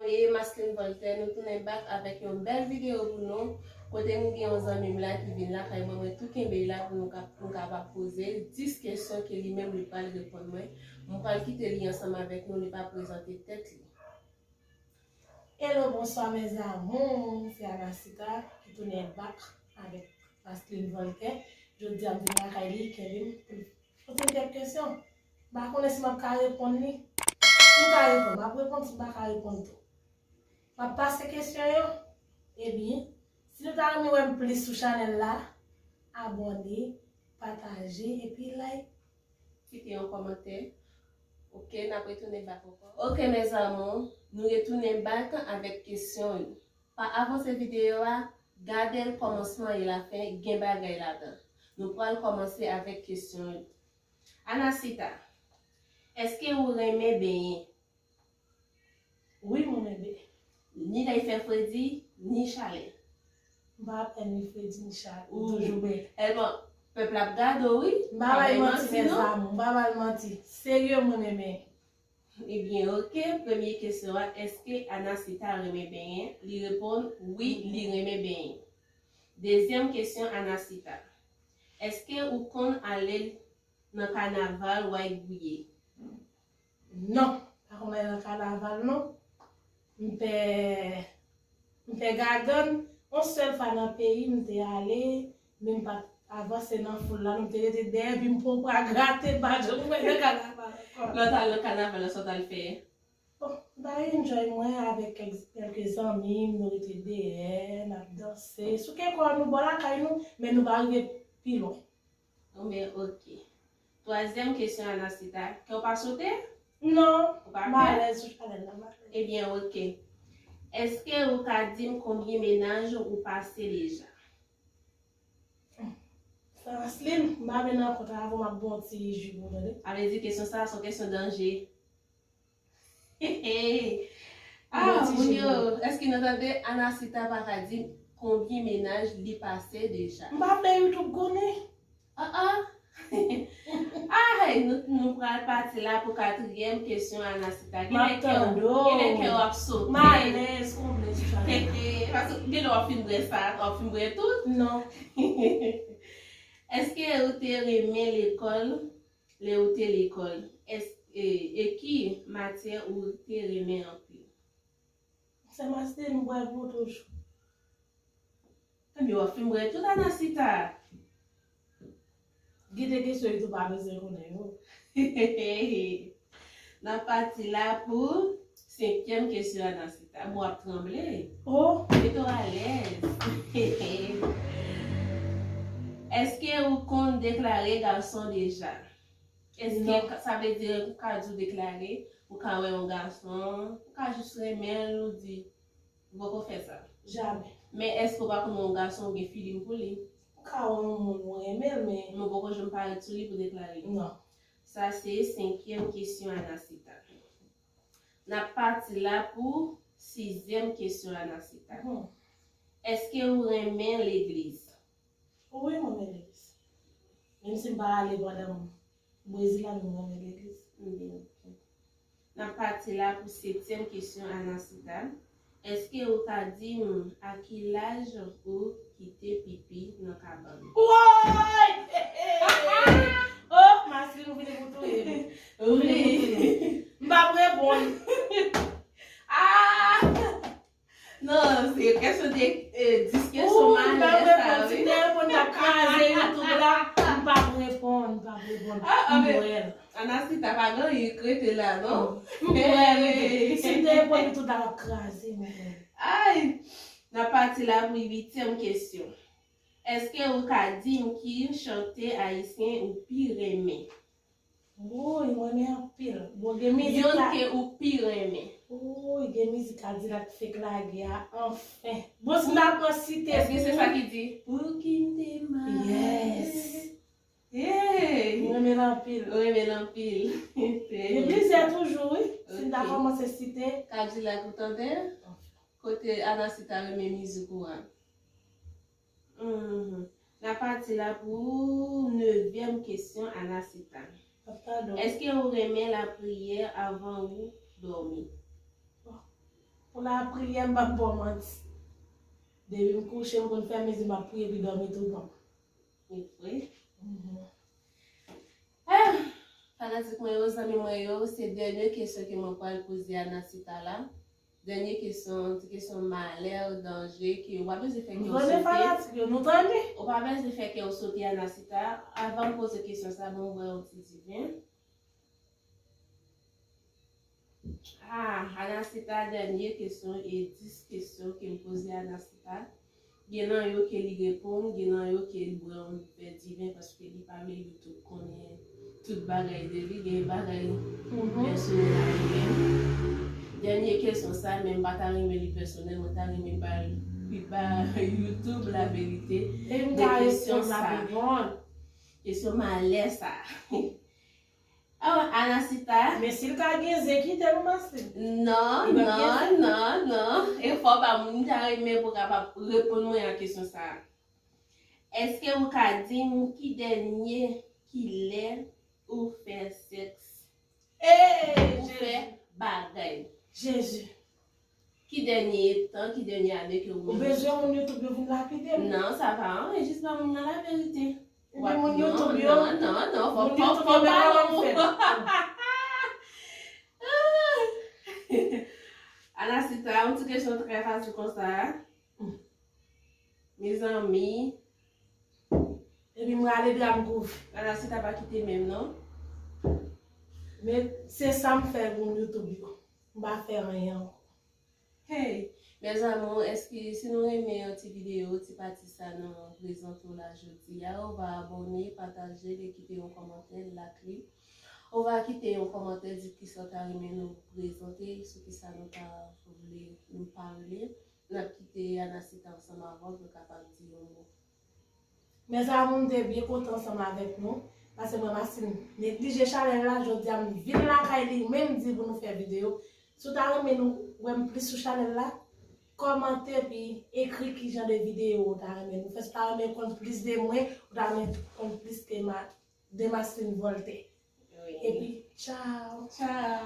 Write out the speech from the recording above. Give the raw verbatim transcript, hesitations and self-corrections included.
E Masline Voltaire, nou tounen back avèk yon bèl videyo pou nou, kote nou gen yon zanmi m la ki vin lakay mwen, mwen tou kenbe l la pou nou ka, pou nou kapab poze dis kesyon ke li menm li pral reponn mwen. Mwen pral kite li ansanm avèk nou, li pa prezante tèt li. Hello, bonsoir mes amours, se Anacita ki tounen back avèk Masline Voltaire. Jodi a m vin lakay li, kenbe m pou l poze m kèk kesyon. M pa konnen si m ap ka reponn li. Si m ka reponn, m ap reponn, si m pa ka reponn tou. M ap pase kesyon yo. Ebyen, si nou ta renmen wè m plis sou chanèl la, abòne, pataje, epi like. Kite yon kòmantè. Ok, n ap retounen back ankò. Ok, mes amours, nou retounen back avèk kesyon yo. Pa avanse videyo a, gade l kòmansman e lafen, gen bagay ladan. Nou pral kòmanse avèk kesyon yo. Anacita, èske ou renmen benyen? Wi, mwen renmen. Ni lè l fè fredi, ni chalè. M pa pè ni fredi, ni chalè. M toujou benyen. Tèlman pèp la ap gade w, wi. M pa bay manti, mes amours, m pa bay manti. Serye, mwen renmen. Ebyen, ok. Premye kesyon an, èske Anacita renmen benyen? Li reponn, wi, li renmen benyen. Dezyèm kesyon, Anacita. Èske ou konn ale nan kanaval Way Gouye? Non, pa konn al nan kanaval non. M pè, m pè gagann. Yon sèl fwa nan peyi m te ale, men m pa t avanse nan foul la non, m te rete dèyè, epi m pran bra grate, m pa janm wè nan kanaval ankò. Lè w t al nan kanaval la, sa w t al fè? Bon, m t al enjoy mwen avèk kèk, kèlke zanmi m, nou rete dèyè, n ap danse. Sou kè kò nou bò lakay nou, men nou pa rive pi lwen. Bon, ben, ok. Twazyèm kesyon, Anacita. Kè w pa sote? Non. Ou pa pè? M alèz sou chanèl la, m alèz. Ebyen, ok. Èske ou ka di m konbyen mennaj ou pase deja? Francine, m pa vle nan kont la, avan m ap bon ti ji pou tande. A vle di kesyon sa a se yon kesyon danje. Ah, moun yo, èske nou tande? Anacita pa ka di konbyen mennaj li pase deja. M pa vle YouTube konnen. Ah, ah. Ah, hey, nou, nou pral pati la pou katriyèm kesyon, Anacita. Gen lè kè w, gen lè kè w ap sote. M alèz konplè sou chanèl. Paske gen lè w ap fin bwè sa, w ap fin bwè tout. Non. Èske ou te renmen lekòl? Lè ou te lekòl, èske, e, e ki matyè ou te renmen anpil? Sè Masline, m bwè dlo toujou. Ebyen, w ap fin bwè tout, Anacita. Gen de kesyon ou tou pa bezwen konnen yo. N ap pati la pou senkyèm kesyon, Anacita. Bon, w ap tranble. Oh! Mete w alèz. Èske ou konn deklare gason deja? Èske sa vle di ou ka di w deklare, ou ka wè yon gason, ou ka jis renmen l, ou di, ou poko fè sa? Jamè. Men èske ou pa konn yon gason ou gen feeling pou li? Ou ka wè yon moun ou renmen l, men. Men ou poko janm parèt sou li pou deklare? Non. Sa se senkyèm kesyon, Anacita. N ap pati la pou sizyèm kesyon, Anacita. Hmm. Èske ou renmen legliz? Wi, mwen renmen legliz. Menm si m pa ale pandan m Brezil la, men mwen renmen legliz. Ebyen, ok. N ap pati la pou setyèm kesyon, Anacita. Èske ou ka di m a ki laj ou kite pipi nan kabann? Woy! Oh, Masline, ou vini pou touye m. Ou vini pou touye m. M p ap reponn. Ah! Non, se kesyon de, eh, dis kesyon malè sa, wi. Si m te reponn, m t ap kraze YouTube la. M p ap reponn, m p ap reponn. Ah, ah, men, m wè l. Anasita pa gen anyen k rete la, non? M wè l. Si m te reponn li tout, l ap kraze m. Ay! N ap pati la pou uityèm kesyon. Èske ou ka di m ki chante ayisyen ou pi renmen? Woy, mwen renmen anpil. Bon, gen mizik la. Youn ke ou pi renmen. Woy, gen mizik Kadilak fèk lage a, anfen. Bon, si m ta pran site. Èske se sa ki di, pou ki m te mare? Yes. Hey! Mwen renmen l anpil. Ou renmen l anpil. Gen plizyè toujou, wi. Si m ta kòmanse site. Kadilak ou tande? Kote Anasita renmen mizik ou a? Mhm. N ap pati la pou nevyèm kesyon, Anasita. Èske ou renmen lapriyè avan ou dòmi? Bon. Lapriyè, m p ap ba w manti. Depi m kouche, m konn fèmen zye m, m ap priye epi dòmi tou pran. E vre? Mhm. Ah! Fanatik mwen yo, zanmi mwen yo, se dènye kesyon ke mwen pral poze Anasita la. Dènye kesyon, ti kesyon malè, danje, ke w pa bezwen fè kè w sote. Fanatik yo, nou tande? Ou pa bezwen fè kè w sote, Anasita. Avan m poze kesyon sa, ban m bwè yon ti diven. Ah, Anasita, dènye kesyon e dis kesyon ke m poze Anasita. Gen nan yo ke li reponn, gen nan yo ke li bwè yon vè diven paske li pa vle YouTube konnen tout bagay de li, gen bagay pèsonèl a li menm. Dènye kesyon sa, men m pa ta renmen li pèsonèl, mwen ta renmen ba, li ba YouTube laverite. E m ta reponn la pi bon. Kesyon malè sa. Oh, Anasita. Men si l ka gen zen, kite l, ou panse? Non, non, non, non. E fò w ba moun, m ta renmen pou w kapab reponn mwen a kesyon sa a. Èske ou ka di m ki dènye, ki lè ou fè sèks? Ou fè bagay? Jezi. Ki dènye tan, ki dènye ane ke ou... Ou bezwen moun YouTube yo vin lapide m? Non, sa pa anyen, jis ban moun nan laverite. Epi moun YouTube yo, non, non, non, fò, fò, fò pa ou. Anasita, yon ti kesyon trè fasil konsa. Mezanmi. Epi m rale dra m kouvri. Anasita pa kite menm, non. Men se sa m fè moun YouTube yo. M pa fè anyen ankò. Hey, mes amours, èske si nou renmen yon ti videyo, ti pati sa nou prezante w la jodi a, ou va abòne, pataje l e kite yon kòmantè, like li. Ou va kite yon kòmantè, di kisa w ta renmen nou prezante, sou kisa nou ta vle nou pale. N ap kite Anasita ansanm avè w pou l kapab di yon mo. Mes amours, m te byen kontan ansanm avèk nou, paske mwen pa fin neglije chanèl la, jodi a m vin lakay li, men m di pou nou fè videyo. Si w ta renmen nou wè m plis sou chanèl la, kòmante epi ekri ki jan de videyo w ta renmen nou fè. Si w ta renmen konn plis de mwen, ou ta renmen konn plis de ma, de Maslin Voltaire. Epi, tchaw. Tchaw.